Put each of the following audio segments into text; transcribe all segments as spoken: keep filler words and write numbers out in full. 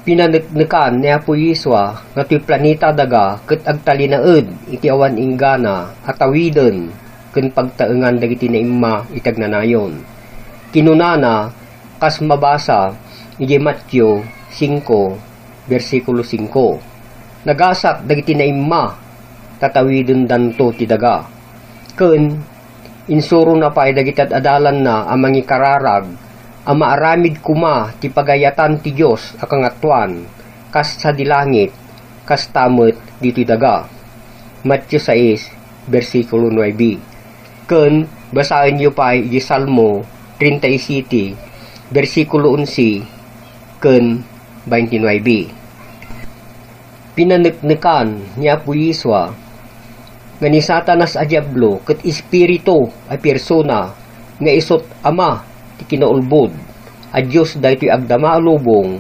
Pinaneknekan ni Apo Yesua nga toy planeta daga ket agtalinaed iti awan inggana a tawiden ken pagtaengan dagiti naimma iti agnanayon. Kinunana, kas mabasa idiay Mateo singko, bersikulo singko, "Nagasat dagiti naimma, ta tawidendanto ti daga." Ken insurona pay dagiti ad-adalanna a mangikararag a maaramid koma ti pagayatan ti Dios a Kangatoan, kas sadi langit, kasta met ditoy daga. Mateo sais, bersikulo nuebe. Ken basaenyo pay iti Salmo treinta y siete, bersikulo onse ken veintinuebe. Pinaneknekan ni Apo Yesua nga ni Satanas a Diablo ket espiritu a persona nga isut' ama ti kinaulbod a Dios daytoy agdama a lubong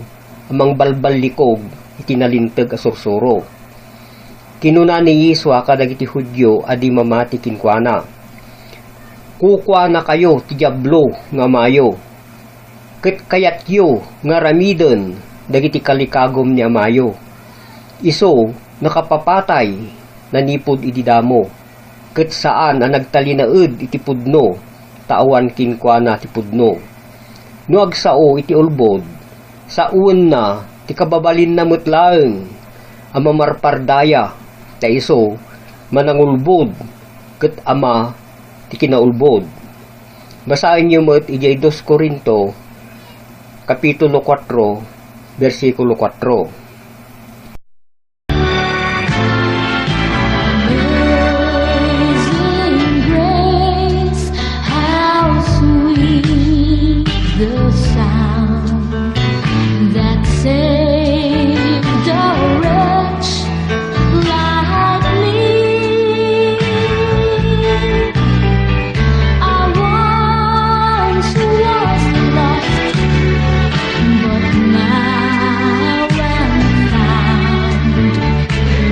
a mangbalballikog iti nalinteg a sursuro. Kinuna ni Yesua kadagiti Judio a di mamati kenkuana, "Kukuanakayo ti Diablo nga amayo, ket kayatyo nga aramiden dagiti kalikagum ni amayo. Isu, nakapapatay nanipud idi damo, ket saan a nagtalinaed iti pudno, ta awan kenkuana ti pudno. No agsao iti ulbod, sawenna ti kababalinna met laeng a mamarpardaya, ta isu, manangulbod ket ama ti kinaulbod." Basaenyo met idiay dos Corinto, Kapitulo kuatro, bersikulo kuatro. Amazing grace, how sweet the sound that saved a wretch like me. I once was lost, but now am found.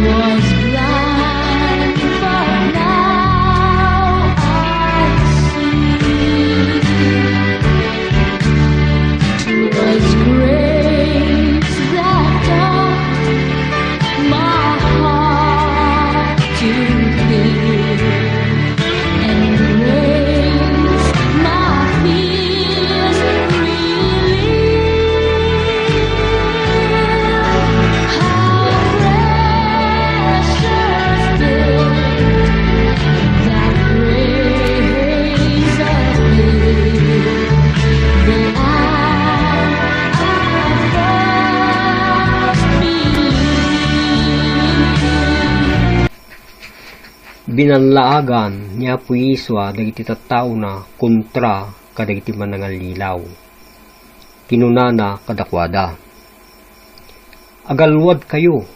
Was blind, but now I see. 'Twas grace that taught my heart to fear, and grace my fears relieved. How precious day that grace appeared, the hour I first believed. Binallaagan ni Apo Yesua dagiti tattaona kontra kadagiti manangallilaw. Kinunana kadakuada, "Agalwadkayo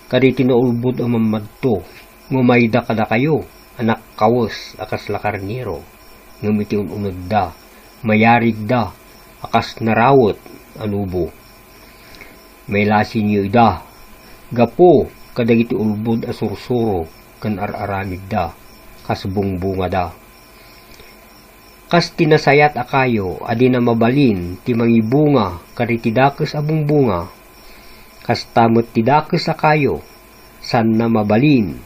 kadagiti naulbod a mammadto nga umayda kadakayo a nakkawes a kasla karnero, ngem iti un-unegda, mayarigda a kas narawet a lobo. Mailasinyo ida gapu kadagiti ulbod a sursuro ken ar-aramidda kas bungbungada. Kas ti nasayaat a kayo a dina mabalin ti mangibunga kadagiti dakes a bungbunga, kasta met ti dakes a kayo saanna mabalin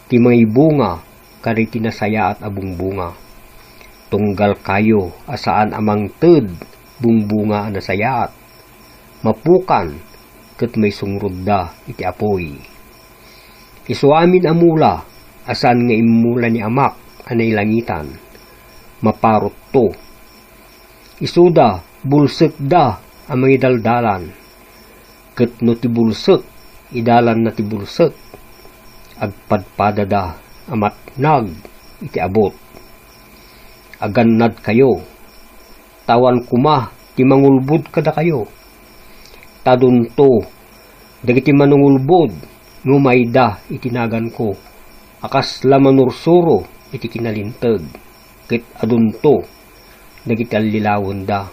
ti mangibunga kadagiti nasayaat a bungbunga. Tunggal kayo a saan a mangted bungbunga a nasayaat, mapukan ket maisungrudda iti apuy. Isu amin a mula a saan nga immula ni Amak a nailangitan, maparutto. Isuda, bulsekda a mangidaldalan. Ket no ti bulsek, idalanna ti bulsek, agpadpadada a matnag iti abut. Agannadkayo, ta awan koma ti mangulbod kadakayo. Ta adunto dagiti manungulbod nga umayda iti naganko a kasla manursuro iti kinalinteg, ket adunto dagiti allilawenda.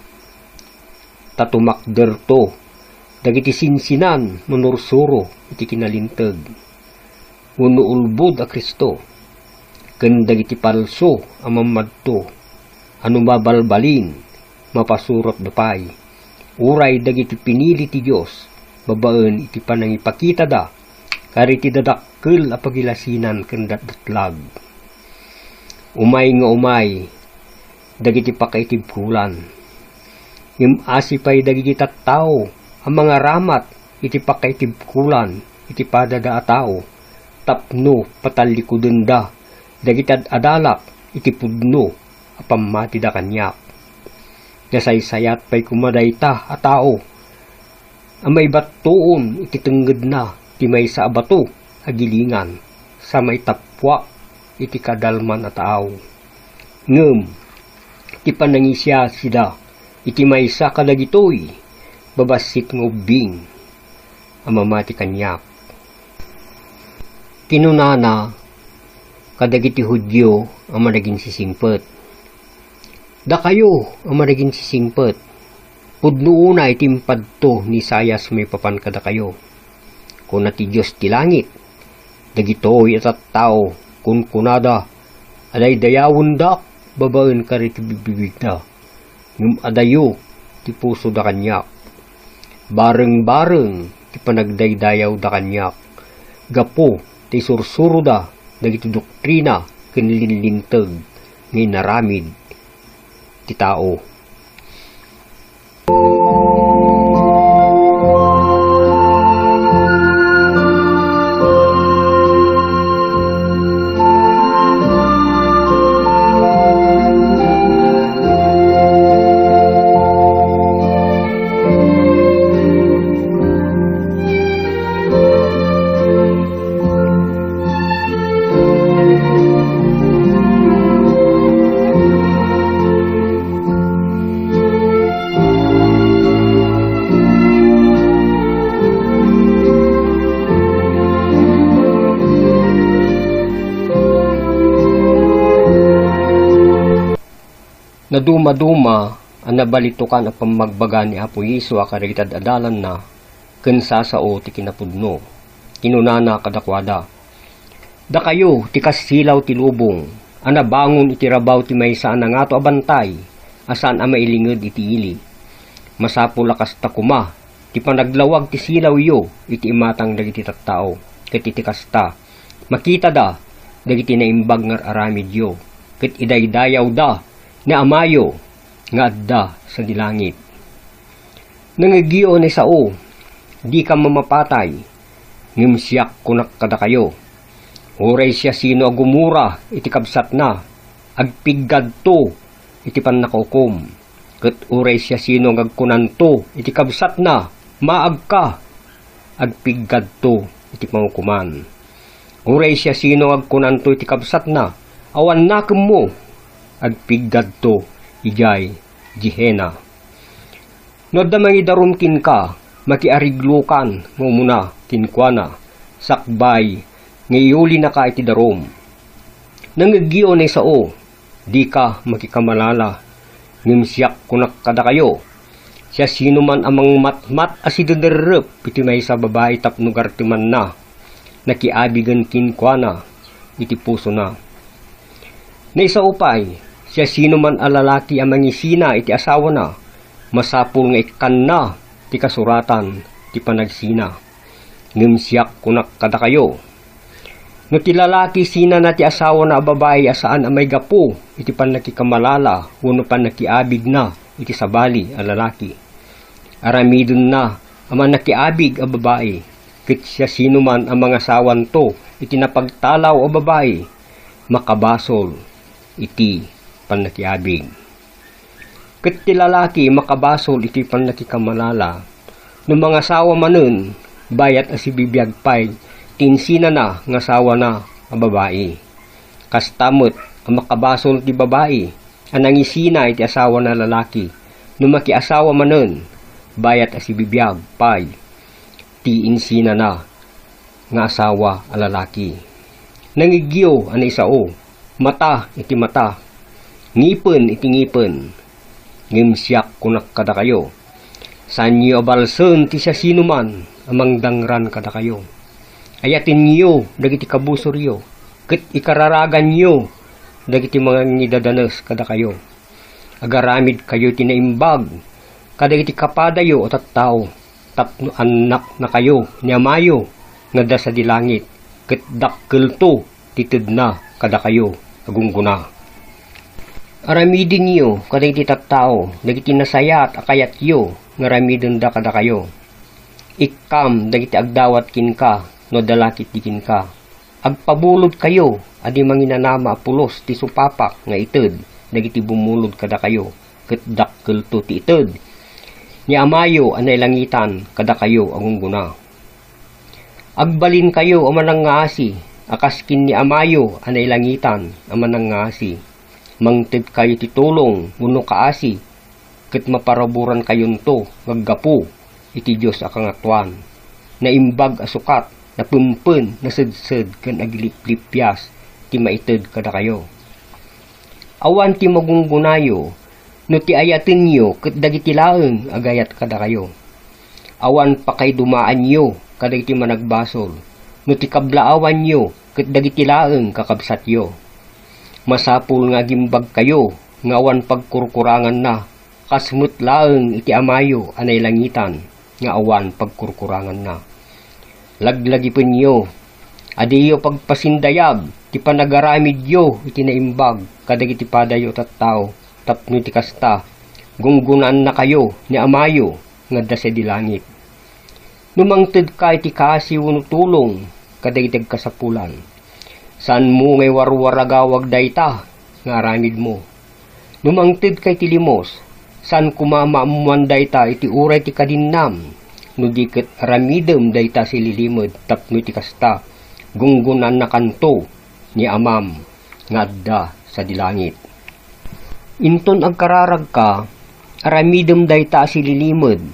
Ta tumakderto dagiti sinsinan manursuro iti kinalinteg wenno ulbod a Cristo, ken dagiti palso a mammadto a no mabalbalin, mapasurotda pay, uray dagiti pinili ti Dios babaen iti panangipakitada kadagiti dadakkel a pagilasinan ken datdatlag. Umay nga umay dagiti pakaitibkolan. Ngem asi pay dagiti tattao a mangaramat iti pakaitibkolan iti padada a tao tapno patallikudenda dagiti ad-adalak iti pudno a pammatida kaniak. Nasaysayat pay koma dayta a tao a maibattoon iti tengngedna ti maysa a bato a gilingan sa maitappuak iti kadalman a taaw. Ngem ti panangisiasida iti maysa kadagitoy babassit nga ubbing a mamati kaniak. Kinunana kadagiti Judio a managinsisingpet, "Dakayo a managinsisingpet, pudno unay ti impadto ni Isaias maipapan kadakayo. Kuna ti Dios ti langit, dagitoy a tattao, kunkunada, a daydayawendak babaen kadagiti bigbibigda, ngem adayo ti pusoda kaniak. Bareng-bareng ti panagdaydayawda kaniak, gapu ta isursuroda dagiti doktrina ken linlinteg nga inaramid ti tao." Nadumaduma a nabalitokan a pammagbaga ni Apo Jesu a kadagiti ad-adalanna ken sasao ti kinapudno. Kinunana kadakuada, "Dakayo ti kassilaw ti lubong a nabangon iti rabaw ti maysa a nangato a bantay a saan a mailinged iti ili. Masapul a kasta koma ti panaglawag ti silawyo iti imatang dagiti tattao, ket iti kasta, makitada dagiti naimbag nga ar-aramidyo, ket idaydayawda ni Amayo nga adda sadi langit. Nangngegyo a naisao, dika mamapatay, ngem siak kunak kadakayo, uray siasino a gumura iti kabsatna, agpiggadto iti pannakaukom, ket uray siasino nga agkunanto iti kabsatna, maagka, agpiggadto iti pangukoman. Uray siasino nga agkunanto iti kabsatna, awan nakemmo, agpiggadto idiay Gehenna. No adda mangidarum kenka, makiariglokan nga umuna kenkuana, sakbay nga iyulinaka iti darum. Nangngegyo a naisao, dika makikamalala, ngem siak kunak kadakayo, siasinoman a mangmatmat a sidederrep iti maysa a babai tapno gartemanna, nakiabigen kenkuana iti pusona. Naisao pay, siasinoman a lalaki a mangisina iti asawana, masapul nga ikkanna ti kasuratan ti panagsina. Ngem siak kunak kadakayo, no ti lalaki isinana ti asawana a babai a saan a maigapu iti pannakikamalala wenno pannakiabigna iti sabali a lalaki, aramidenna a mannakiabig a babai, ket siasinoman a mangasawanto iti napagtalaw a babai, makabasol iti pannakiabig. Ket ti lalaki makabasol iti pannakikamalala no mangasawa manen, bayat a sibibiag pay ti insinana nga asawana a babai. Kasta met a makabasol ti babai a nangisina iti asawana a lalaki no makiasawa manen, bayat a sibibiag pay ti insinana nga asawa a lalaki. Nangngegyo a naisao, mata iti mata, ngipen iti ngipen, ngem siak kunak kadakayo, saanyo a balsen ti siasinoman a mangdangran kadakayo. Ayatenyo dagiti kabusoryo, ket ikararaganyo dagiti mangidadanes kadakayo. Agaramidkayo ti naimbag kadagiti kapadayo a tattao, tapno annaknakayo ni Amayo nga adda sadi langit, ket dakkelto ti tedna kadakayo a gunggona. Aramidenyo kadagiti tattao dagiti nasayaat a kayatyo nga aramidenda kadakayo. Ikkam dagiti agdawat kenka no adda la ketdi kenka. Agpabulodkayo a di manginanama a pulos ti supapak nga ited dagiti bumulod kadakayo, ket dakkelto ti ited ni Amayo a nailangitan kadakayo a gunggona. Agbalinkayo a manangngaasi a kas ken ni Amayo a nailangitan a manangngaasi. Mangtedkayo ti tulong wenno kaasi, ket maparaburan kayonto nga aggapu iti Dios a Kangatoan. Naimbag a sukat, napempen, nasedsed, ken agliplippias ti maited kadakayo. Awan ti magunggonayo no ti ayatenyo ket dagiti laeng agayat kadakayo. Awan pakaidumaanyo kadagiti managbasol no ti kablaawanyo ket dagiti laeng kakabsatyo. Masapul nga agimbagkayo nga awan pagkurkuranganna, kas met laeng iti Amayo a nailangitan nga awan pagkurkuranganna. Laglagipenyo a diyo pagpasindayag ti panagaramidyo iti naimbag kadagiti padayo a tattao, tapno iti kasta, gunggonaannakayo ni Amayo nga adda sadi langit. No mangtedka iti kaasi wenno tulong kadagiti agkasapulan, saanmo nga iwarwaragawag dayta nga aramidmo. No mangtedka iti limos, saan koma maammoan dayta iti uray ti kadinnam, no di ket aramidem dayta sililimed tapno iti kasta, gunggonaannakanto ni Amam nga adda sadi langit. Inton agkararagka, aramidem dayta a sililimed,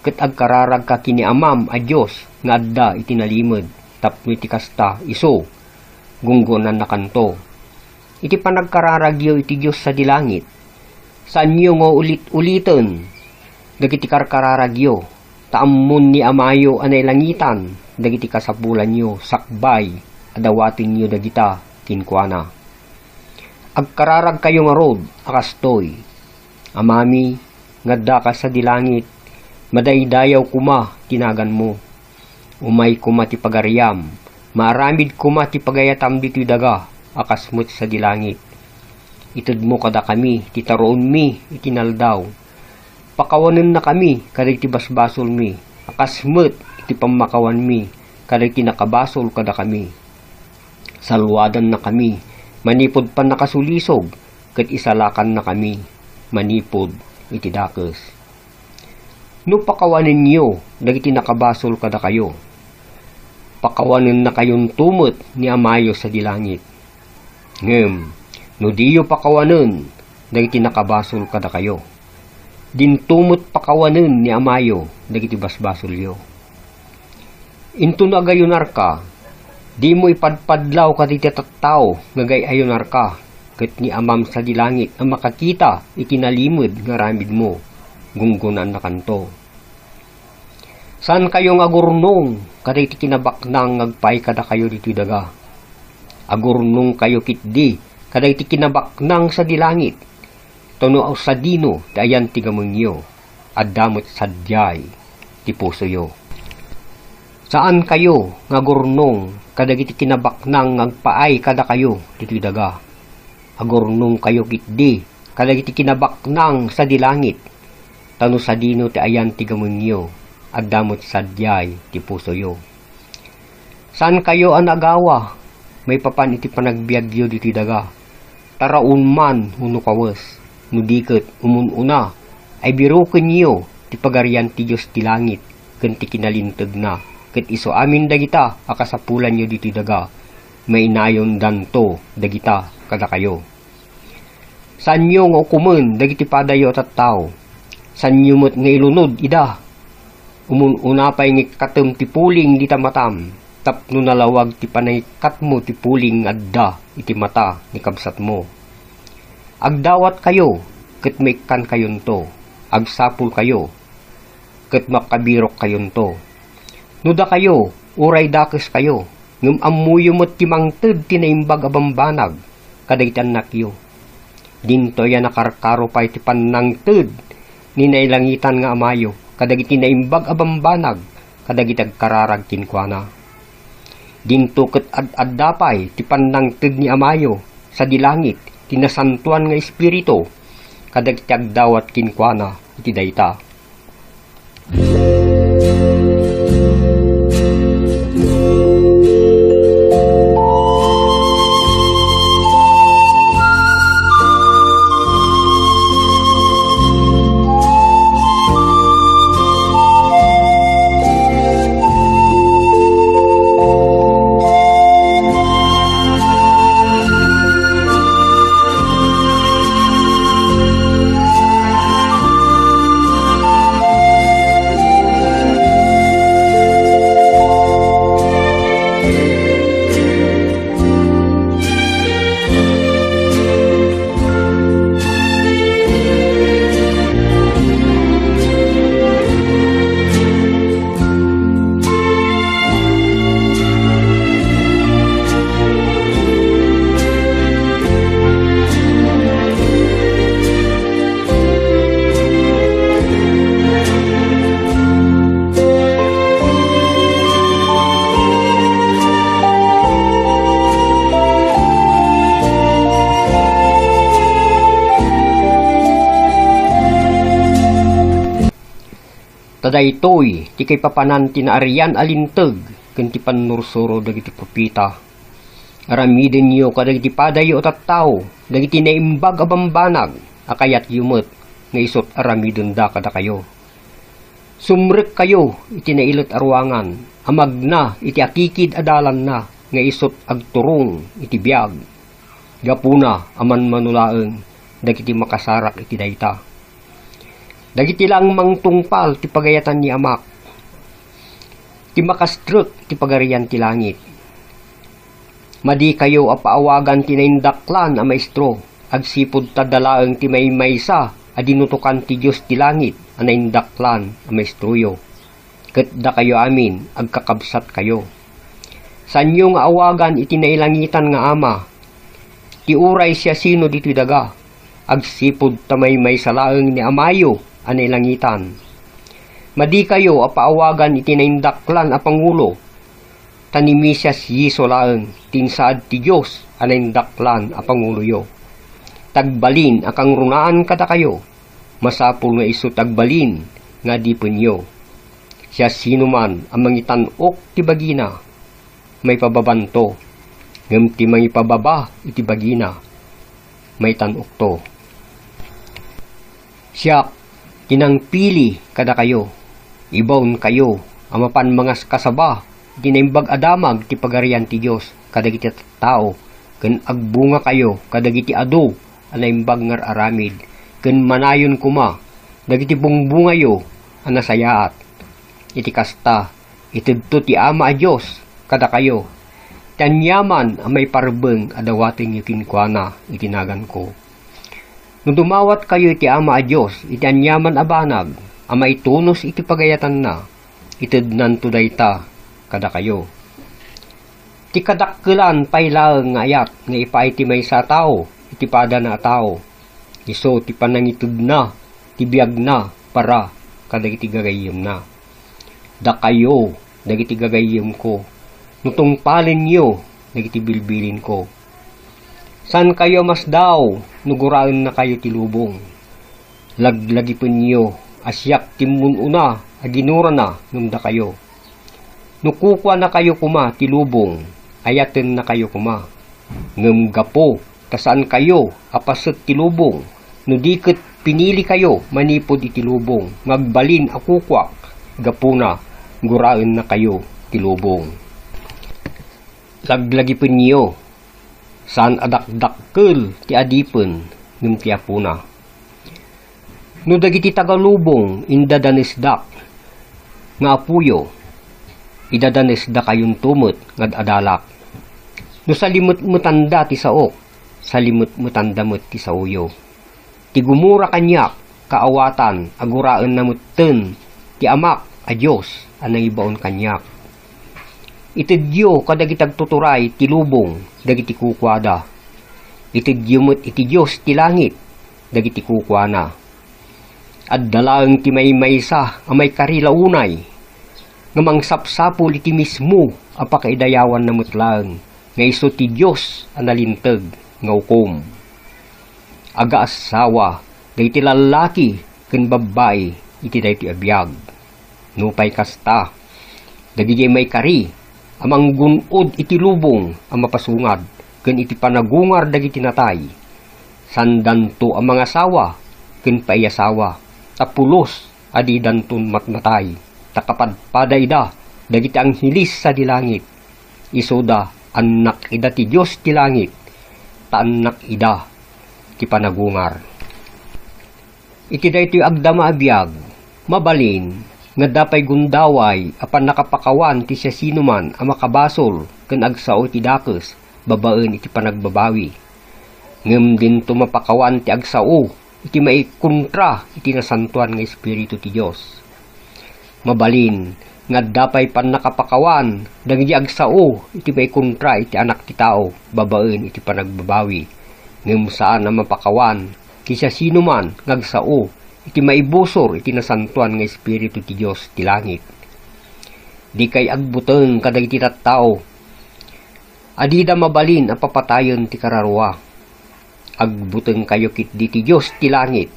ket agkararagka ken ni Amam a Dios nga adda iti nalimed, tapno iti kasta, isu, gunggonaannakanto. Iti panagkararagyo iti Dios sadi langit, saanyo nga ulit-uliten dagiti karkararagyo, ta ammon ni Amayo a nailangitan dagiti kasapulanyo sakbay a dawatenyo dagita kenkuana. Agkararagkayo ngarud a kastoy, Amami nga addaka sadi langit, madaydayaw koma ti naganmo. Umay koma ti pagariam, maaramid koma ti pagayatam ditoy daga a kas met sadi langit. Itedmo kadakami ti taruonmi iti naldaw. Pakawanennakami kadagiti basbasolmi a kas met iti pammakawanmi kadagiti nakabasol kadakami. Saluadannakami manipud pannakasulisog ket isalakannakami manipud iti dakes. No pakawanenyo dagiti nakabasol kadakayo, pakawanennakayonto met ni Amayo sadi langit. Ngem no diyo pakawanen dagiti nakabasol kadakayo, dinto met pakawanen ni Amayo dagiti basbasolyo. Inton agayunarka, dimo ipadpadlaw kadagiti tattao nga agay-ayunarka, ket ni Amam sadi langit a makakita iti nalimed nga aramidmo, gunggonaannakanto. Saankayo nga agurnong kadagiti kinabaknang nga agpaay kadakayo ditoy daga. Agurnongkayo ketdi kadagiti kinabaknang sadi langit, ta no sadino ti ayan ti gamengyo, adda met sadiay ti pusoyo. Saankayo nga agurnong kadagiti kinabaknang nga agpaay kadakayo ditoy daga. Agurnongkayo ketdi kadagiti kinabaknang sadi langit, ta no sadino ti ayan ti gamengyo, adda met sadiay ti pusoyo. Saankayo a nagawa maipapan iti panagbiagyo ditoy daga, taraon man wenno kawes, no di ket umun-una ay birokenyo ti Pagarian ti Dios ti langit ken ti kinalintegna, ket isu amin dagita a kasapulanyo ditoy daga, mainayondanto dagita kadakayo. Saanyo nga ukomen dagiti padayo a tattao. Saanyo met nga ilunod ida. Umun-una pay nga ikkatem ti puling dita matam, tapno nalawag ti panangikkatmo ti puling nga adda iti mata ni kabsatmo. Agdawatkayo, ket maikkankayonto. Agsapulkayo, ket makabirokkayonto. No dakayo, uray dakeskayo, ngem ammoyo met ti mangted ti Naimbag a Bambanag kadagiti annakyo. Dintoy a nakarkaro pay ti pannangted ni nailangitan nga Amayo kadagiti naimbag a bambanag kadagiti agkararag kenkuana. Dinto ket ad-adda pay ti pannangted ni Amayo sadi langit ti Nasantoan nga Espiritu kadagiti agdawat kenkuana iti dayta. Ta daytoy ti kaipapanan ti naarian a linteg ken ti pannursuro dagiti profeta. Aramidenyo kadagiti padayo a tattao dagiti naimbag a bambanag a kayatyo met nga isut' aramidenda kadakayo. Sumrekkayo iti nailet a ruangan a magna iti akikid a dalanna nga isut' agturong iti biag. Gapuna a manmano laeng dagiti makasarak iti dayta. Dagiti la a mangtungpal ti pagayatan ni Amak, ti makastrek ti pagarian ti langit. Madikayo a paawagan ti naindaklan a maestro, agsipud ta adda laeng ti maymaysa a dinutokan ti Dios ti langit a naindaklan a maestroyo. Ket dakayo amin, agkakabsatkayo. Saanyo nga awagan iti nailangitan nga Ama, ti uray siasino ditoy daga, agsipud ta maymaysa laeng ni Amayo a nailangitan. Madikayo a paawagan iti naindaklan a pangulo, ta ni Mesias Jesu laeng ti insaad ti Dios a naindaklan a panguloyo. Tagbalin a kangrunaan kadakayo, masapul nga isu tagbalin nga adipenyo. Siasinoman a mangitan-ok ti bagina, maipababanto, ngem ti mangipababa iti bagina, maitan-okto. Siak ti nangpili kadakayo, ibaonkayo a mapan mangaskasaba iti Naimbag a Damag ti Pagarian ti Dios kadagiti tattao, ken agbungakayo kadagiti adu a naimbag nga ar-aramid, ken manayon koma dagiti bungbungayo a nasayaat. Iti kasta, itedto ti Ama a Dios kadakayo ti aniaman a maiparbeng a dawatenyo kenkuana iti naganko. No dumawatkayo iti Ama a Dios iti aniaman a banag a maitunus iti pagayatanna, itednanto dayta kadakayo. Ti kadakkelan pay laeng nga ayat nga ipaay ti maysa a tao iti padana a tao, isu ti panangitedna ti biagna para kadagiti gagayyemna. Dakayo dagiti gagayyemko, no tungpalenyo dagiti bilbilinko. Saankayo a masdaaw no guraennakayo ti lubong. Laglagipenyo a siak ti immun-una a ginurana ngem dakayo. No kukuanakayo koma ti lubong, ayatennakayo koma. Ngem gapu ta saankayo a paset ti lubong, no di ket pinilikayo manipud iti lubong nga agbalin a kukuak, gapuna, guraennakayo ti lubong. Laglagipenyo, saan a dakdakkel ti adipen ngem ti apona. No dagiti taga-lubong indadanesdak nga apoyo, idadanesdakayonto met nga ad-adalak. No salimetmetanda ti saok, salimetmetanda met ti saoyo. Ti gumura kaniak, kaawatan a guraenna metten ti Amak a Dios a nangibaon kaniak. Itedyo kadagiti agtuturay ti lubong dagiti kukuada. Itedyo met iti Dios ti langit dagiti kukuana. Adda laeng ti maymaysa a maikari la unay, nga mangsapsapul iti mismo a pakaidayawanna met laeng nga isu ti Dios a nalinteg nga ukom. Agaassawa dagiti lallaki ken babbai iti daytoy a biag. Nupay kasta, dagiti maikari a manggun-od iti lubong a mapasungad ken iti panagungar dagiti natay, saandanto a mangasawa ken paiyasawa, ta pulos a didanton matmatay, ta kapadpada ida dagiti angheles sadi langit. Isuda, annak ida ti Dios ti langit, ta annak ida ti panagungar. Iti daytoy agdama a biag, mabalin nga adda pay gundaway a pannakapakawan ti siasinoman a makabasol ken agsao iti dakes babaen iti panagbabawi. Ngem dinto mapakawan ti agsao iti maikontra iti Nasantoan nga Espiritu ti Dios. Mabalin nga adda pay pannakapakawan dagiti agsao iti maikontra iti Anak ti Tao babaen iti panagbabawi, ngem saan a mapakawan ti siasinoman nga agsao iti maibusor iti Nasantoan nga Espiritu ti Dios ti langit. Dikay agbuteng kadagiti tattao a dida mabalin a papatayen ti kararua. Agbutengkayo ketdi ti Dios ti langit,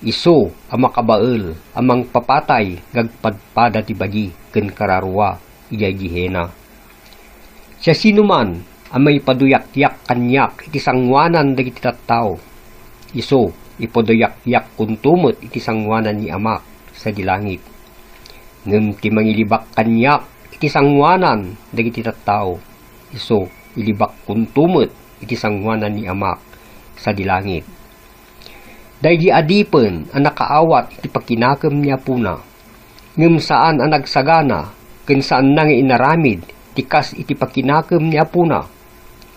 isu a makabael a mangpapatay nga agpadpada ti bagi ken kararua idiay Gehenna. Siasinoman a maipaduyakyak kaniak iti sangoanan dagiti tattao, isu ipaduyakyak kunto met iti sangoanan ni Amak sadi langit. Ngem ti mangilibak kaniak iti sangoanan dagiti tattao, isu ilibakkonto met iti sangoanan ni Amak sadi langit. Daydi adipen a nakaawat iti pakinakem ni Apona, ngem saan a nagsagana ken saanna nga inaramid ti kas iti pakinakem ni Apona,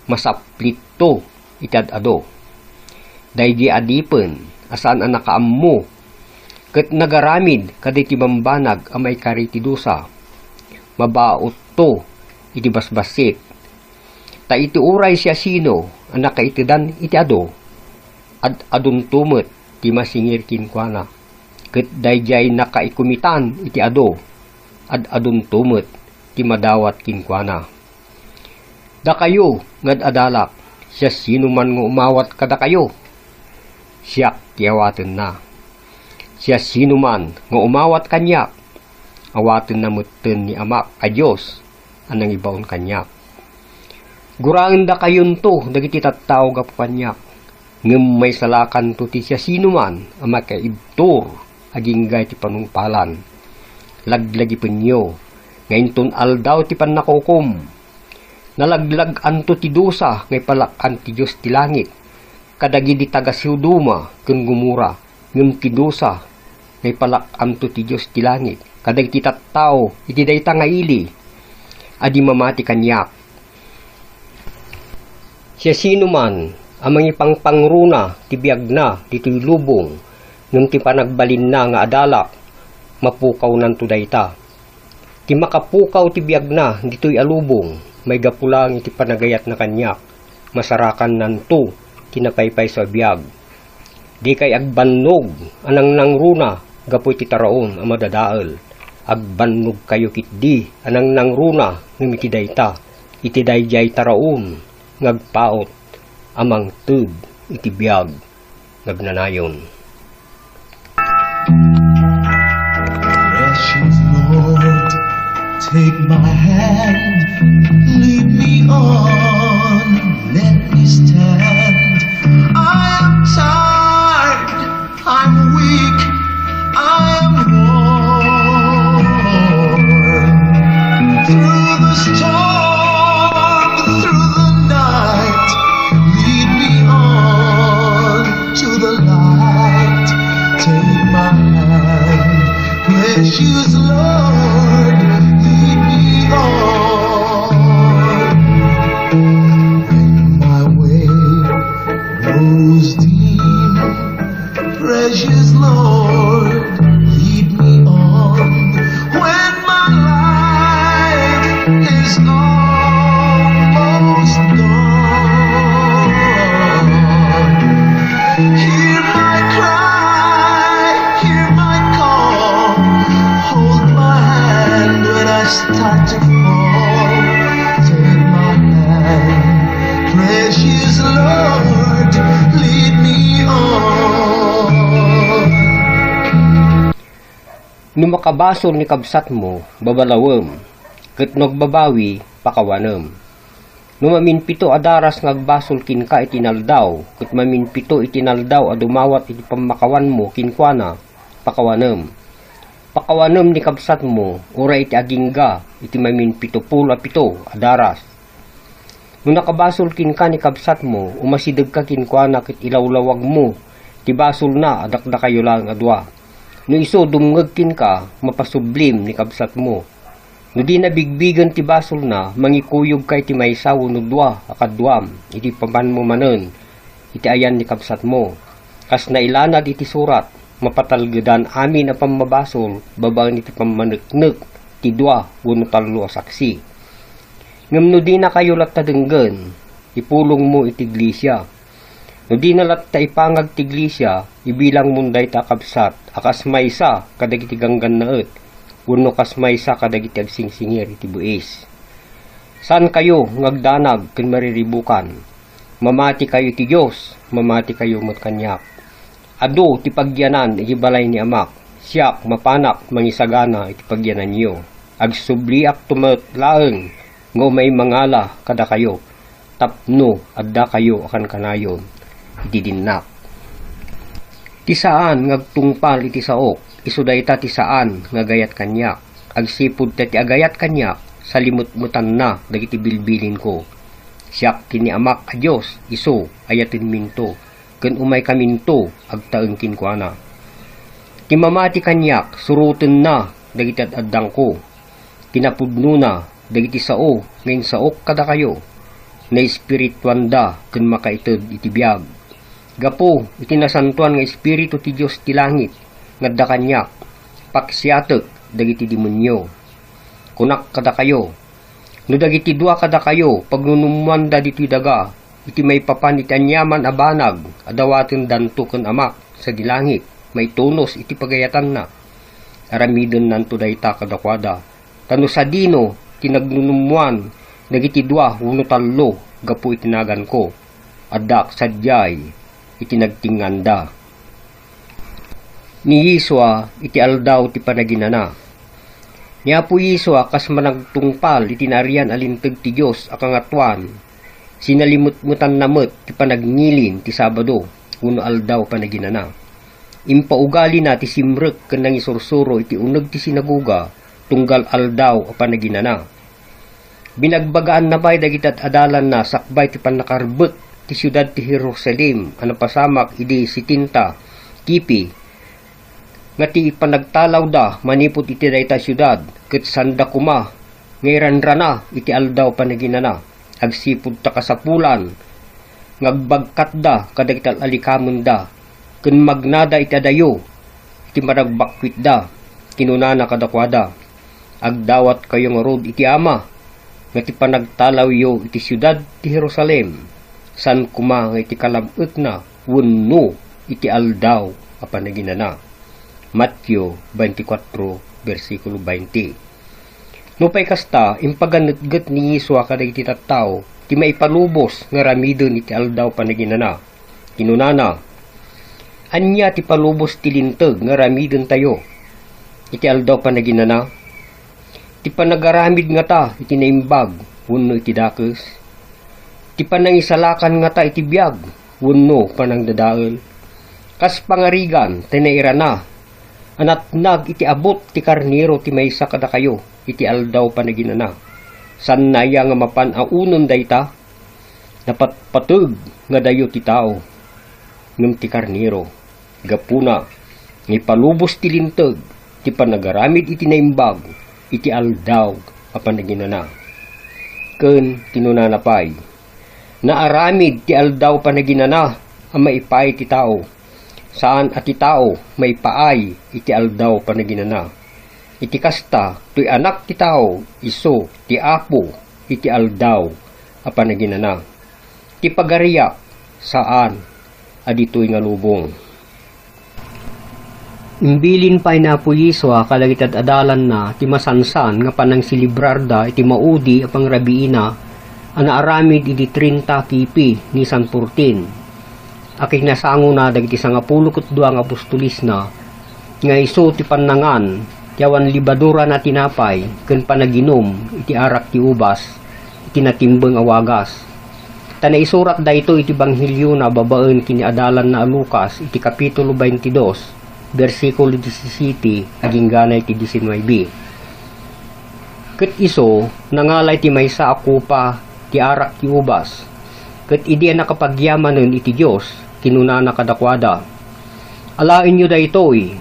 masaplitto iti ad-adu. Daydi adipen a saan a nakaammo ket nagaramid kadagiti bambanag a maikari ti dusa, mabautto iti basbassit. Ta iti uray siasino a nakaitedan iti adu, ad-adunto met ti masingir kenkuana, ket daydiay nakaikumitan iti adu, ad-adunto met ti madawat kenkuana. Dakayo nga ad-adalak, siasinoman nga umawat kadakayo, siak ti awatenna. Siasinoman nga umawat kaniak, awatenna metten ni Amak a Dios a nangibaon kaniak. Guraendakayonto dagiti tattao gapu kaniak, ngem maisalakanto ti siasinoman a makaibtur agingga iti panungpalan. Laglagipenyo nga inton aldaw ti pannakaukom, nalaglag-anto ti dusa nga ipalak-an ti Dios ti langit kadagidi taga-Sodoma ken Gomorra, ngem ti dusa nga ipalak-anto ti Dios ti langit kadagiti tattao iti dayta nga ili a di mamati kaniak. Siasinoman a mangipangpangruna ti biagna ditoy lubong ngem ti panagbalinna nga adalak, mapukawnanto dayta. Ti makapukaw ti biagna ditoy a lubong, maigapu laeng iti panagayatna kaniak, masarakannanto ti napaypayso a biag. Dikay agbannog a nangnangruna gapu iti taraon a madadael. Agbannogkayo ketdi a nangnangruna ngem iti dayta, iti daydiay taraon nga agpaut a mangted iti biag nga agnanayon. Precious Lord, take my hand, lead me on, let me stand. I am tired, I'm weak, I am worn. Through the storm, through the night, lead me on to the light. Take my hand, precious Lord, lead me on. When my way grows dim, precious Lord, lead me on. When my life is almost gone, hear my cry, hear my Take my hand, precious Lord, lead me on. No makabasol ni kabsatmo, babalawem, ket no agbabawi, pakawanem. No maminpito a daras nga agbasol kenka iti inaldaw, ket maminpito iti inaldaw a dumawat iti pammakawanmo kenkuana, pakawanem. Pakawanem ni kabsatmo, uray iti agingga iti maminpitopulo a pito a daras. No nakabasol kenka ni kabsatmo, umasidegka kenkuana ket ilawlawagmo ti basolna a dakdakayo laeng a dua. No isu dumngeg kenka, mapasublim ni kabsatmo. No dina bigbigen ti basolna, mangikuyogka iti maysa wenno dua a kaduam idi papanmo manen iti ayan ni kabsatmo. Kas nailanad iti surat, mapatalgedan amin a pammabasol babaen iti pammaneknek ti dua wenno tallo a saksi. Ngem no dinakayo latta denggen, ipulongmo iti iglesia. No dina latta ipangag ti iglesia, ibilangmon dayta a kabsat a kas maysa kadagiti ganggannaet wenno kas maysa kadagiti agsingsingir iti buis. Saankayo nga agdanag ken mariribukan. Mamatikayo iti Dios, mamatikayo met kaniak. Adu ti pagyanan iti balay ni Amak. Siak, mapanak mangisagana iti pagyananyo. Agsubliakto met laeng nga umay mangala kadakayo tapno addakayo a kankanayon iti dinnak. Ti saan nga agtungpal iti saok, isu dayta ti saan nga agayat kaniak. Agsipud ta ti agayat kaniak, salimetmetanna dagiti bilbilinko. Siak ken ni Amak a Dios, isu, ayatenminto, ken umaykaminto agtaeng kenkuana. Ti mamati kaniak, surotenna dagiti ad-addangko. Kinapudnona dagiti sao nga insaok kadakayo, naespirituanda ken makaited iti biag. Gapu iti Nasantoan nga Espiritu ti Dios ti langit nga adda kaniak, paksiatek dagiti demonio. Kunak kadakayo, no dagiti dua kadakayo pagnunummoanda ditoy daga, iti maipapan iti aniaman a banag a dawatendanto ken Amak sadi langit, maitunos iti pagayatanna. Aramidennanto dayta kadakuada. Ta no sadino ti nagnunummoan dagiti dua wenno tallo gapu iti naganko, addaak sadiay iti nagtingnganda. Ni Yesua iti aldaw ti panaginana. Ni Apo Yesua kas managtungpal iti naarian a linteg ti Dios a Kangatoan, sinalimetmetanna met ti panagngilin ti Sabado wenno aldaw panaginana. Impaugalina ti simrek ken nangisursuro iti uneg ti sinagoga tunggal aldaw a panaginana. Binagbagaanna pay dagiti ad-adalanna sakbay ti pannakarbek ti siudad ti Jerusalem a napasamak idi setenta kipi nga ti panagtalawda manipud iti dayta a siudad, ket sanda koma nga iranrana iti aldaw panaginana, agsipud ta kasapulan nga agbagkatda kadagiti al-alikamenda ken magnada iti adayo iti managbakwitda. Kinunana kadakuada, "Agdawatkayo ngarud iti Ama nga ti panagtalawyo iti siudad ti Jerusalem, saan koma nga iti kalam-ekna wenno iti aldaw a panaginana." Mateo twenty-four, bersikulo twenty. Nupay kasta, impaganetget ni Yesua kadagiti tattao ti maipalubos nga aramiden iti aldaw panaginana. Kinunana, "Ania ti palubos ti linteg nga aramidentayo iti aldaw panaginana? Ti panagaramid ngata iti naimbag wenno iti dakes? Ti panangisalakan ngata iti biag wenno panangdadael? Kas pangarigan ti nairana a natnag iti abut ti karnero ti maysa kadakayo iti aldaw panaginana. Saanna aya nga mapan a unon dayta? Napatpateg nga dayo ti tao, ngem ti karnero. Gapuna nga ipalubos ti linteg ti panagaramid iti naimbag iti aldaw a panaginana." Ken kinunana pay, "Naaramid ti aldaw panaginana a maipaay ti tao. Saan a ti tao maipaay iti aldaw panaginana. Iti kasta, toy Anak ti Tao, isu ti Apo iti aldaw a panaginana. Ti pagariak, saan a ditoy nga lubong." Imbilin pay ni Apo Yesua kadagiti ad-adalanna ti masansan nga panangselebrarda iti maudi a pangrabiina a naaramid idi trenta kipi ni San Fortin a kinasangona dagiti sangapulo ket dua nga apostolesna, nga isu ti pannangan ti awan lebadura a tinapay ken panaginum iti arak ti ubas iti natimbeng a wagas. Ta naisurat daytoy iti Ebangheliona babaen ken ni adalanna a Lucas iti Kapitulo twenty-two, bersikulo disisiete agingga iti disinnuebe. Ket isu, nangala iti maysa a kopa ti arak ti ubas, ket idi a nakapagyamanen iti Dios, kinunana kadakuada, "Alaenyo daytoy,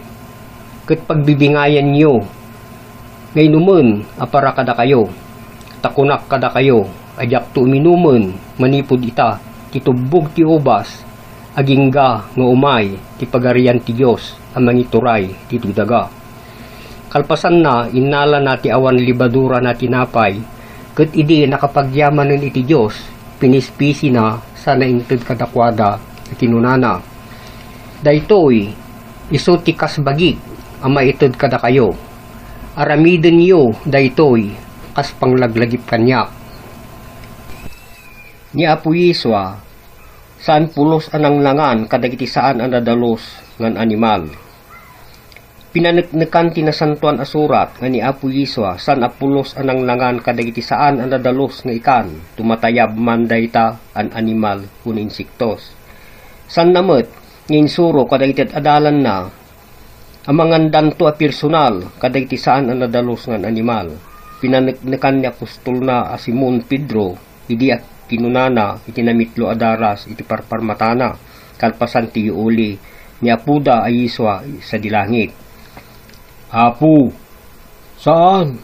ket pagbibingayanyo nga inumen a para kadakayo. Ta kunak kadakayo a diakto uminumen manipud ita ti tubbog ti ubas, agingga nga umay ti Pagarian ti Dios a mangituray ditoy daga." Kalpasanna, innalana ti awan lebadura a tinapay, ket idi nakapagyamanen iti Dios, pinispisina sana inted kadakuada, kinunana, "Daytoy isu ti kas bagik a maited kadakayo. Aramidenyo daytoy kas panglaglagip kaniak." Ni Apo Yesua, saan pulos a nangnangan kadagiti saan a nadalus nga animal. Pinaneknekan ti Nasantoan a Surat nga ni Apo Yesua saan a pulos a nangnangan kadagiti saan a nadalus nga ikan, tumatayab man dayta a animal wenno insektos. Saanna met nga insuro kadagiti ad-adalanna a mangandanto a personal kadagiti saan a nadalus nga animal. Pinaneknekan ni apostolna a Simon Pedro idi a kinunana iti namitlo a daras iti parparmatana, kalpasan ti yuuli ni Apoda a Yesua sadi langit, "Apo, saan,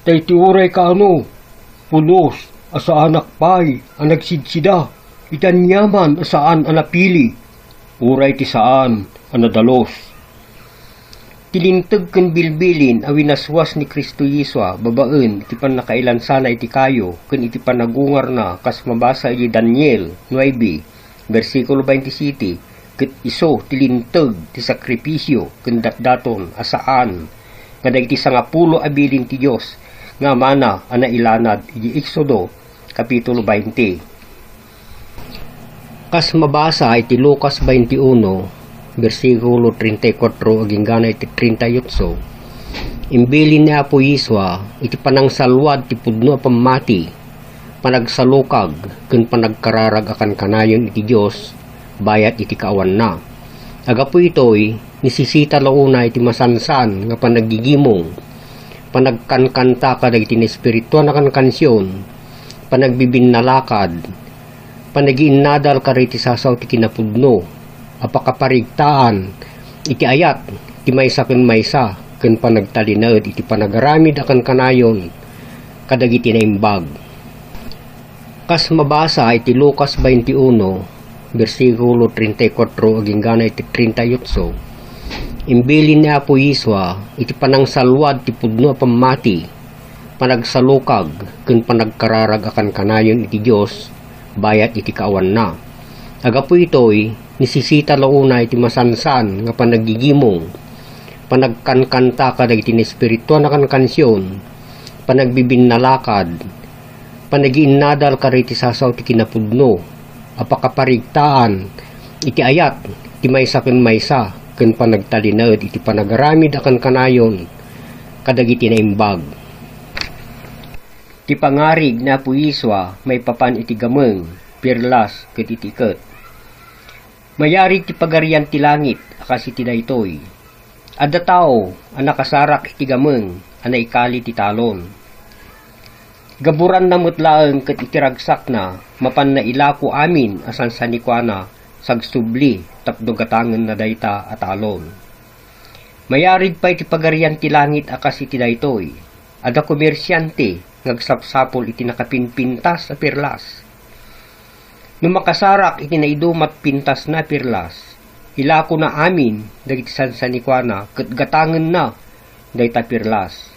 ta iti uray kaano, pulos a saanak pay a nagsidsida iti aniaman a saan a napili, uray ti saan a nadalus." Ti linteg ken bilbilin a winaswas ni Cristo Yesua babaen iti pannakailansana iti kayo ken iti panagungarna kas mabasa iti Daniel nuebe, bersikulo twenty-seven, ket isu ti linteg ti sakripisio ken datdaton a saan nga dagiti sangapulo a bilin ti Dios nga Amana a nailanad iti Exodo, Kapitulo twenty. Kas mabasa iti Lucas twenty-one, bersikulo treinta y cuatro agingga iti treinta y ocho, imbilin ni Apo Yesua iti panangsalwad ti pudno a pammati, panagsalukag, ken panagkararag a kankanayon iti Dios bayat iti kaawanna. Gapu itoy, nisisita la unay ti masansan nga panaggigimong, panagkankanta kadagiti naespirituan a kankansion, panagbibinnalakad, panagiinnadal kadagiti sasao ti kinapudno a pakaparigtaan iti ayat ti maysa ken maysa ken panagtalinaed iti panagaramid a kankanayon kadagiti naimbag. Kas mabasa iti Lucas twenty-one, bersikulo treinta y cuatro agingga iti treinta y ocho, imbilin ni Apo Yesua iti panangsalwad ti pudno a pammati, panagsalukag, ken panagkararag a kankanayon iti Dios bayat iti kaawanna. Gapu itoy, nisisita la unay ti masansan nga panaggigimong, panagkankanta kadagiti naespirituan a kankansion, panagbibinnalakad, panagiinnadal kadagiti sasao ti kinapudno a pakaparigtaan iti ayat ti maysa ken maysa ken panagtalinaed iti panagaramid a kankanayon kadagiti naimbag. Ti pangarig ni Apo Yesua maipapan iti gameng, pirlas, ket iti iket. Mayarig ti Pagarian ti Langit a kas iti daytoy. Adda tao a nakasarak iti gameng a naikali ti talon. Gaburanna met laeng ket iti ragsakna, mapanna ilako amin a sansanikuana sagsubli tapno gatangenna dayta a talon. Mayarig pay ti Pagarian ti Langit a kas iti daytoy. Adda komersiante nga agsapsapul iti nakapinpintas a pirlas. No makasarak iti naidum a pintasna a pirlas, ilakona amin dagiti sansanikuana ket gatangenna dayta a pirlas.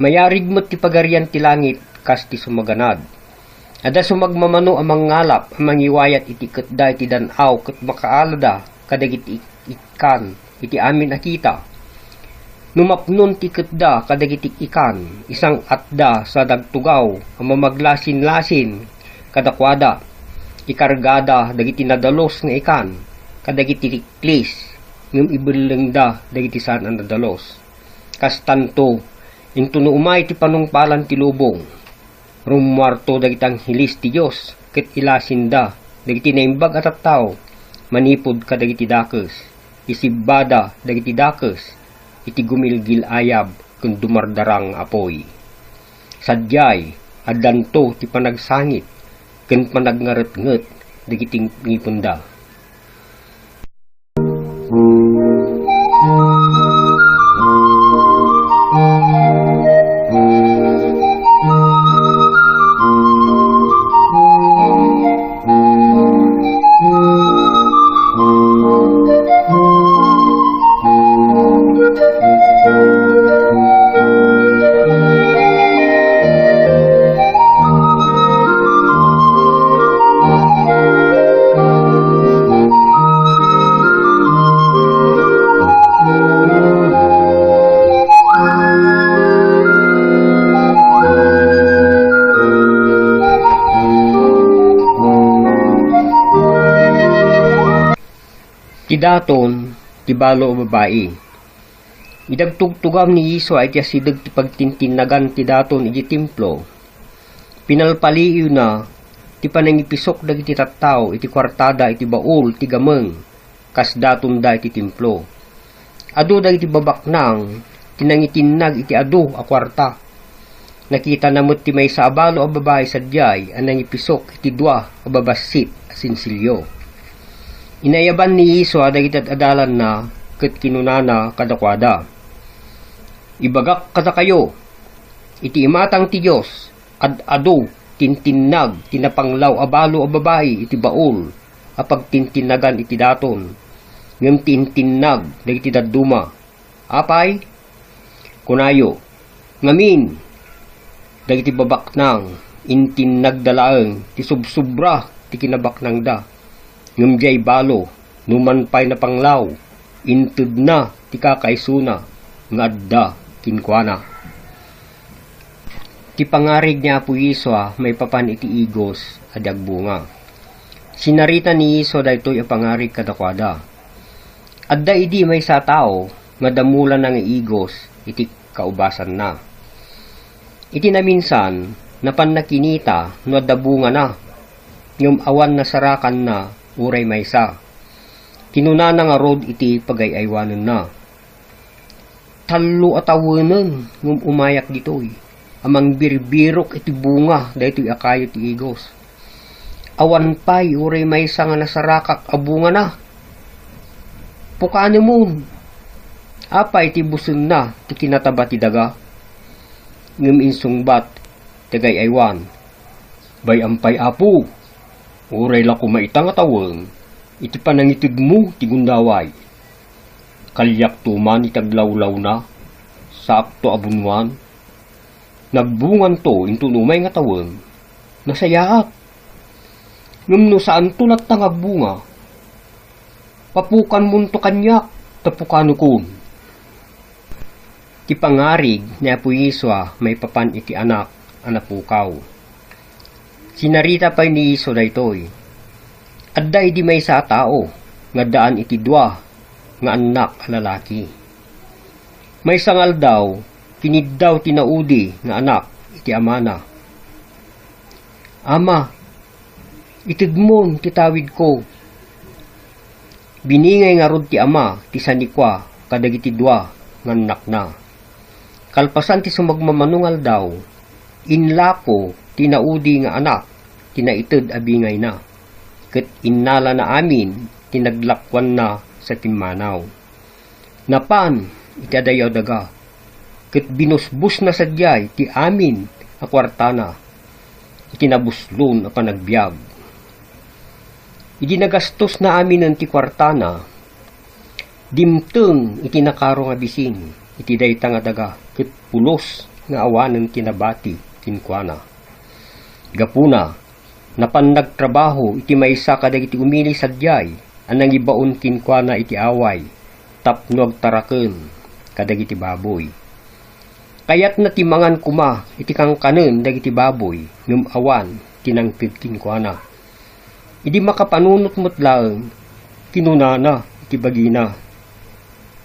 Mayarig met ti Pagarian ti Langit kas ti sumaganad. Adda sumagmamano a mangngalap a mangiwayat iti iketda iti dan-aw ket makaalada kadagiti ikkan iti amin a kita. No mapnon ti iketda kadagiti ikkan, isang-atda sa nagtugaw a mamaglasinlasin kadakuada. Ikargada dagiti nadalus nga ikkan kadagiti tiklis, ngem ibellengda dagiti saan a nadalus. Kastanto, intono umay ti panungpalan ti lubong, rummuarto dagiti angheles ti Dios ket ilasinda dagiti naimbag a tattao manipud kadagiti dakes. Isibbada dagiti dakes iti gumilgil-ayab ken dumardarang nga apuy. Sadiay, addanto ti panagsangit ken panagngaretnget dagiti ngipenda. Ti daton ti balo a babai. Idi agtugtugam ni Yesua iti asideg ti pagtintinnagan ti daton iti Templo, pinalpaliiwna ti panangipisok dagiti tattao iti kuartada iti baul ti gameng kas datonda iti Templo. Adu dagiti babaknang ti nangitinnag iti adu a kuarta. Nakitana met ti maysa a balo a babai sadiay a nangipisok iti dua a babassit a sensilio. Inayaban ni Yesua dagiti ad-adalanna ket kinunana kadakuada, "Ibagak kadakayo, iti imatang ti Dios, ad-adu ti intinnag ti napanglaw a balo a babai iti baul a pagtintinnagan iti daton, ngem ti intinnag dagiti dadduma. Apay? Kunayo, ngamin, dagiti babaknang, intinnagda laeng ti subsubra ti kinabaknangda, ngem diay balo, numan pay napanglaw, intedna ti kakaisuna nga adda kenkuana." Ti pangarig ni Apo Yesua maipapan iti igos a di agbunga. Sinarita ni Yesua daytoy a pangarig kadakuada. Adda idi maysa a tao nga damulana nga igos iti kaubasanna. Iti naminsan, napanna kinita no adda bungana, ngem awan nasarakanna uray maysa. Kinunana ngarud iti pagay-aywanenna, "Tallo a tawenen ngem umayak ditoy a mangbirbirok iti bunga daytoy a kayo ti igos. Awan pay uray maysa nga nasarakak a bungana. Pukanemon! Apay ti busenna ti kinataba ti daga?" Ngem insungbat ti agay-aywan, "Bay-am pay, Apo, uray la koma ita nga tawen iti panangitedmo ti gundaway. Kaliakto man iti aglawlawna, saakto a bungoan. Nagbunganto inton umay nga tawen, nasayaat. Ngem no saanto latta nga agbunga, papukanmonto kaniak, ta pukanekon." Ti pangarig ni Apo Yesua maipapan iti anak a napukaw. Sinarita pay ni Yesua daytoy, "Adda idi maysa a tao nga addaan iti dua nga annak a lalaki. Maysa nga aldaw, kiniddaw ti naudi nga anak iti amana, 'Ama, itedmon ti tawidko.' Biningay ngarud ti ama ti sanikua kadagiti dua nga annakna. Kalpasan ti sumagmamano nga aldaw, inlako ti naudi nga anak ti naited a bingayna, ket innalana amin ti naglakuanna sa timmanaw. Napan iti adayo a daga, ket binusbosna sadiay ti amin a kuartana iti nabuslon a panagbiag. Idi nagastosna aminen ti kuartana, dimteng iti nakaro nga bisin iti dayta nga daga ket pulos nga awanen ti nabati kenkuana. Gapuna, napan nagtrabaho iti maysa kadagiti umili sadiay a nangibaon kenkuana iti away tapno agtaraken kadagiti baboy. Kayatna ti mangan koma iti kankanen dagiti baboy ngem awan ti nangted kenkuana. Idi makapanunot met laeng, kinunana iti bagina,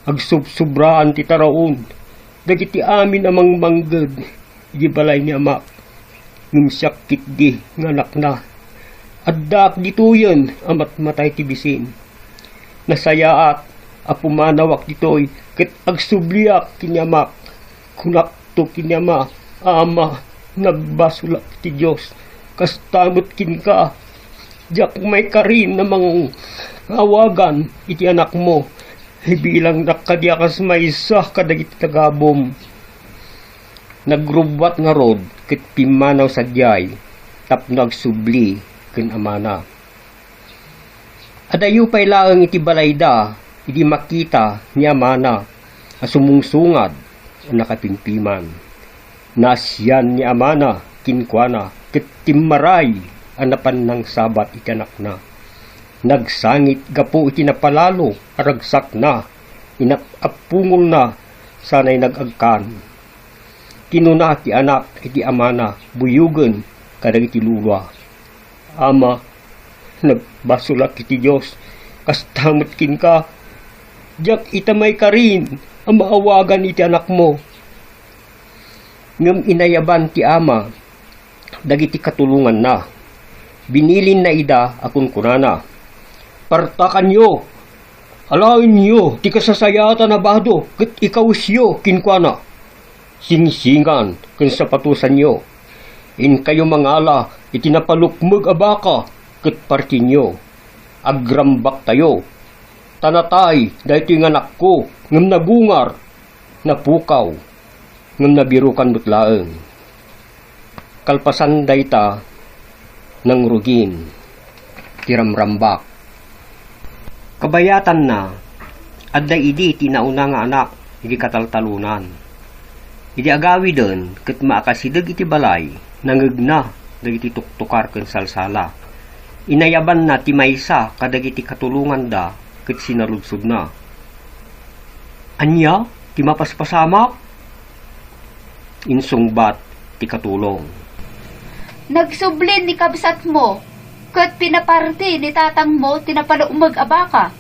"Agsubsubraan ti taraon dagiti amin a mangmangged iti balay ni amak. Ngem siak ketdi nga anakna, addaak ditoyen a matmatay ti bisin. Nasayaat a pumanawak ditoy ket agsubliak ken ni amak. Kunakto ken ni ama, 'Ama, nagbasolak iti Dios, kasta met kenka. Diak maikarin a mangawagan iti anakmo. Ibilangnak kadi a kas maysa kadagiti tagabum.'" Nagrubbuat ngarud ket pimmanaw sadiay tapno agsubli ken amana. Adayo pay laeng iti balayda idi makita ni amana a sumungsungad a nakapimpiman. Naasian ni amana kenkuana ket timmaray a napan nangsabat iti anakna. Nagsangit gapu iti napalalo a ragsakna, inap-appungolna sanay nag-agkan. Kinuna ti anak iti amana buyogen kadagiti lua, "Ama, nagbasolak iti Dios, kasta met kenka. Diak ita maikarin a maawagan iti anakmo." Ngem inayaban ti ama dagiti katulonganna. Binilinna ida a kunkunana, "Partakanyo! Alaenyo ti kasasayaatan a bado ket ikawesyo kenkuana. Singsingan ken sapatosanyo. Inkayo mangala iti napalukmeg a baka ket partinyo. Agrambaktayo. Ta natay daytoy nga anakko ngem nagungar, napukaw, ngem nabirukan met laeng." Kalpasan dayta, nangrugin ti ramrambak. Kabayatanna, adda idi ti nauna nga anak idi kataltalonan. Idi agawiden ket maakasideg iti balay, nangegna dagiti tuktukar ken salsala. Inayabanna ti maysa kadagiti katulonganda ket sinaludsodna, "Ania ti mapaspasamak?" Insungbat ti katulong, "Nagsublin ni kabsatmo, ket pinaparti ni tatangmo ti napalukmeg a baka,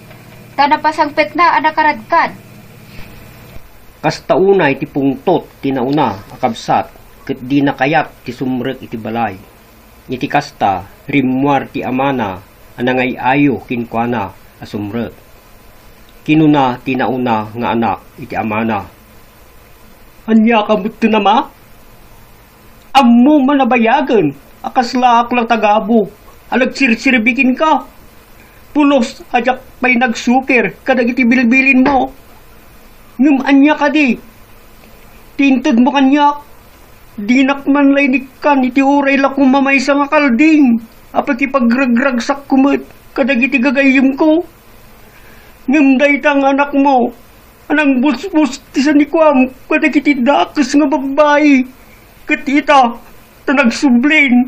ta napasangpetna a nakaradkad." Kasta unay ti pungtot ti nauna a kabsat, ket dina kayat ti sumrek iti balay. Iti kasta, rimmuar ti amana a nangay-ayo kenkuana a sumrek. Kinuna ti nauna nga anak iti amana, "Ania ka metten, ama? Ammom a nabayagen a kaslaak la tagabu a nagserserbi kenka. Pulos a diak pay nagsukir kadagiti bilbilinmo. Ngem ania kadi ti intedmo kaniak? Dinak man la inikkan iti uray la koma maysa nga kalding a pakipagregragsakko met kadagiti gagayyemko. Ngem dayta nga anakmo a nangbusbus ti sanikuam kadagiti dakes nga babbai, ket ita, ta nagsublin,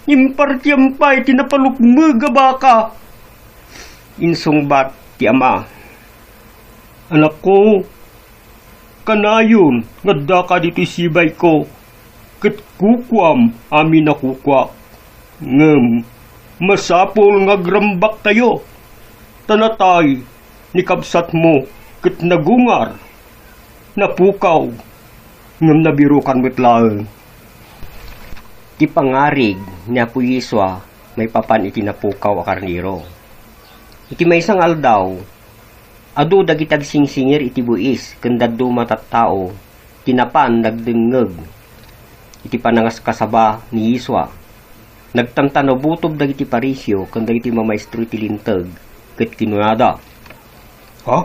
impartiam pay ti napalukmeg a baka." Insungbat ti ama, "Anakko, kanayon nga addaka ditoy sibayko, ket kukuam amin a kukuak. Ngem masapul nga agrambaktayo, ta natay ni kabsatmo ket nagungar, napukaw, ngem nabirukan met laeng." Ti pangarig ni Apo Yesua maipapan iti napukaw a karnero. Iti maysa nga aldaw, adu dagiti agsingsingir iti buis ken dadduma a tattao ti napan nagdengngeg iti panangaskasaba ni Yesua. Nagtantanabutob dagiti Fariseo ken dagiti mamaestro iti Linteg ket kinunada, "Ha?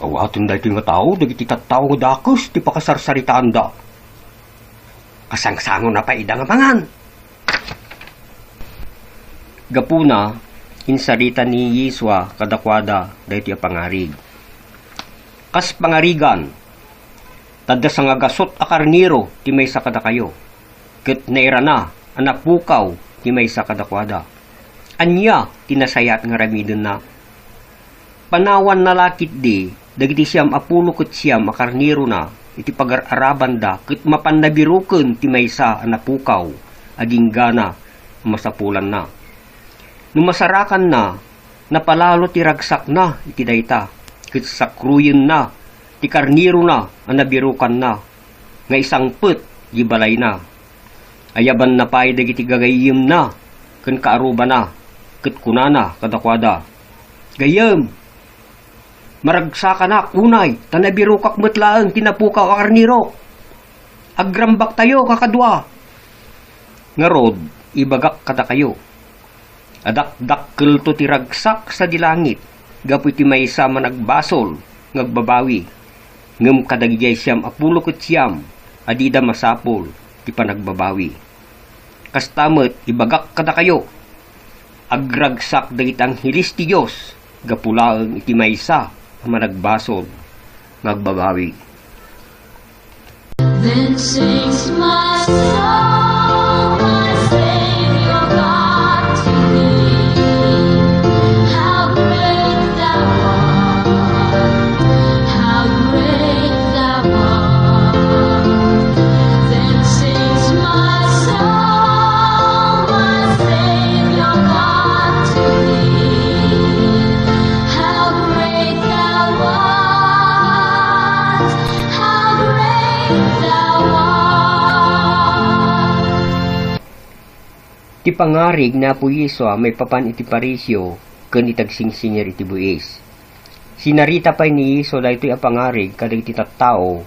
Awaten daytoy nga tao dagiti tattao nga dakes ti pakasarsaritaanda. Kasangsangona pay ida nga mangan?" Gapuna, insarita ni Yesua kadakuada daytoy a pangarig, "Kas pangarigan, ta adda sangagasut a karnero ti maysa kadakayo, ket nairana a napukaw ti maysa kadakuada. Ania ti nasayaat nga aramidenna? Panawanna la ketdi dagiti siam a pulo ket siam a karnerona iti pagar-arabanda ket mapan nabiroken ti maysa a napukaw agingga masapulanna. No masarakanna, napalalo ti ragsakna iti dayta, ket sakruyenna ti karnerona a nabirokanna nga isangpet di balayna. Ayabanna pay dagiti gagayyemna ken kaarrubana, ket kunana kadakuada, "Gayyem, maragsakanak unay, ta nabirokak met laeng ti napukaw a karnerok. Agrambaktayo, kakadua." Ngarud, ibagak kadakayo, adakdakkelto ti ragsak sadi langit gapu iti maysa a managbasol nga agbabawi, ngem kadagidiay siam a pulo ket siam a dida masapul ti panagbabawi. Kasta met, ibagak kadakayo, agragsak dagiti angheles ti Dios gapu laeng iti maysa a managbasol nga agbabawi. Then sings my soul, my Savior God, to thee. How great thou art, how great thou art. Then sings my soul, my Savior God, to thee. How great thou art, how great thou art. Ti pangarig ni Apo Yesua maipapan iti Pariseo ken iti agsingsingir iti buis. Sinarita pay ni Yesua daytoy a pangarig kadagiti tattao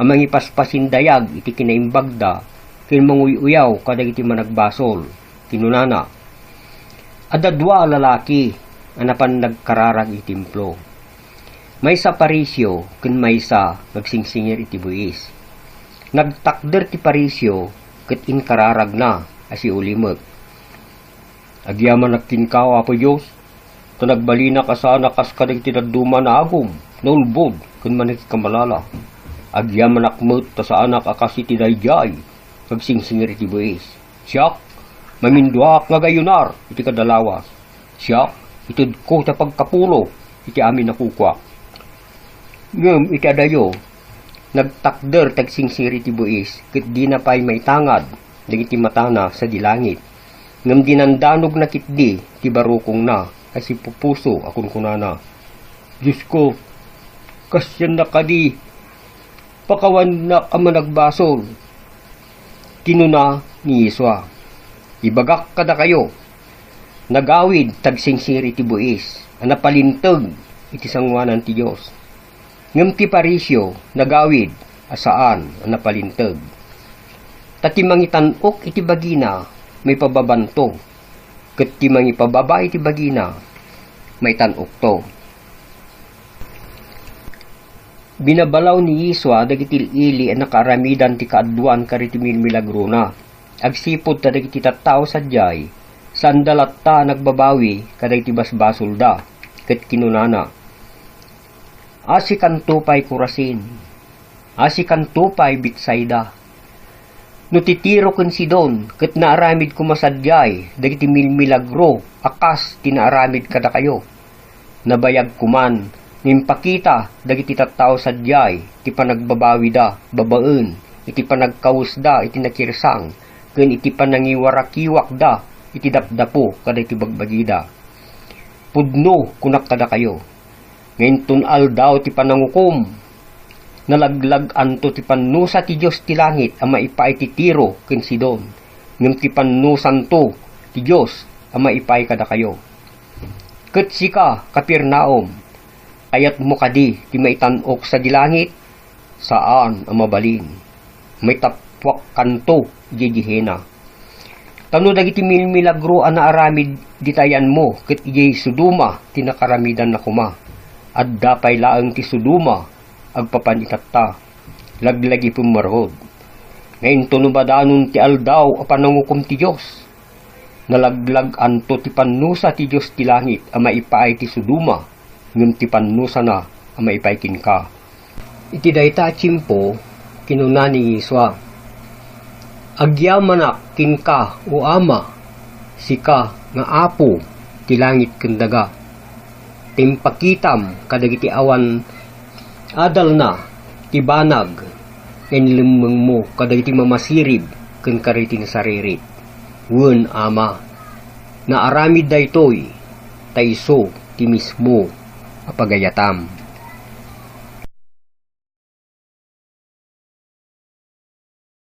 a mangipaspasin dayag iti kinaimbagda ken manguy-uyaw kadagiti managbasol. Kinunana, "Adda dua a lalaki a napan nagkararag iti templo. Maysa Pariseo ken maysa nga agsingsingir iti buis. Nagtakder ti Pariseo ket inkararagna a siulimek, 'Agyamanak kenka, Apo Dios, ta nagbalinak a saanak kas kadagiti dadduma a naagum, naulbod, ken manakikamalala. Agyamanak met ta saanak a kas iti daydiay nga agsingsingir iti buis. Siak, maminduaak nga agayunar iti kada lawas. Siak, itedko ti pagkapulo iti amin a kukuak.'" Ngem iti adayo, nagtakder ti agsingsingir iti buis ket dina pay maitangad dagiti matana sadi langit. Ngem dinandanogna ketdi ti barukongna a sipupuso a kunkunana, "Diosko, kaasiannak kadi, pakawannak a managbasol." Kinuna ni Yesua, "Ibagak kadakayo, nagawid ti agsingsingir iti buis a napalinteg iti sangoanan ti Dios. Ngem ti Pariseo nagawid a saan a napalinteg. Ta ti mangitan-ok iti bagina, maipababanto, ket ti mangipababa iti bagina, maitan-okto." Binabalaw ni Yesua dagiti il-ili a nakaaramidan ti kaaduan kadagiti milmilagrona. Agsipud ta dagiti tattao sadiay, saanda latta a nagbabawi kadagiti basbasolda, ket kinunana, "Asikanto pay, Corazin! Asikanto pay, Betsaida! No ti Tiro ken Sidon ket naaramid koma sadiay dagiti milmilagro a kas ti naaramid kadakayo, nabayag koman nga impakita dagiti tattao sadiay ti panagbabawida babaen iti panagkawesda iti nakirsang ken iti panangiwarakiwakda iti dapdapo kadagiti bagbagida. Pudno, kunak kadakayo, nga inton Aldaw ti Panangukom, nalaglag-anto ti pannusa ti Dios ti langit a maipaay ti Tiro ken Sidon, ngem ti pannusanto ti Dios a maipaay kadakayo. Ket sika, Capernaum, kayatmo kadi ti maitan-ok sadi langit? Saan a mabalin. Maitappuakkanto idiay Gehenna. Ta no dagiti milmilagro a naaramid dita ayanmo ket idiay Sodoma ti nakaramidanna koma, adda pay laeng ti Sodoma agpapan itatta, laglagipen ngarud. Nga inton umadanon ti Aldaw a Panangukom ti Dios, nalaglag-anto ti pannusa ti Dios ti langit a maipaay ti Sodoma ngem ti pannusana a maipaay kenka." Iti dayta a tiempo, kinuna ni Yesua, "Agyamanak kenka, O Ama, sika nga Apo ti langit ken daga. ta impakitam kadagiti awan adalna ti banag nga inlemmengmo kadagiti mamasirib ken kadagiti nasaririt. Wen, Ama, naaramid daytoy ta isu ti mismo a pagayatam.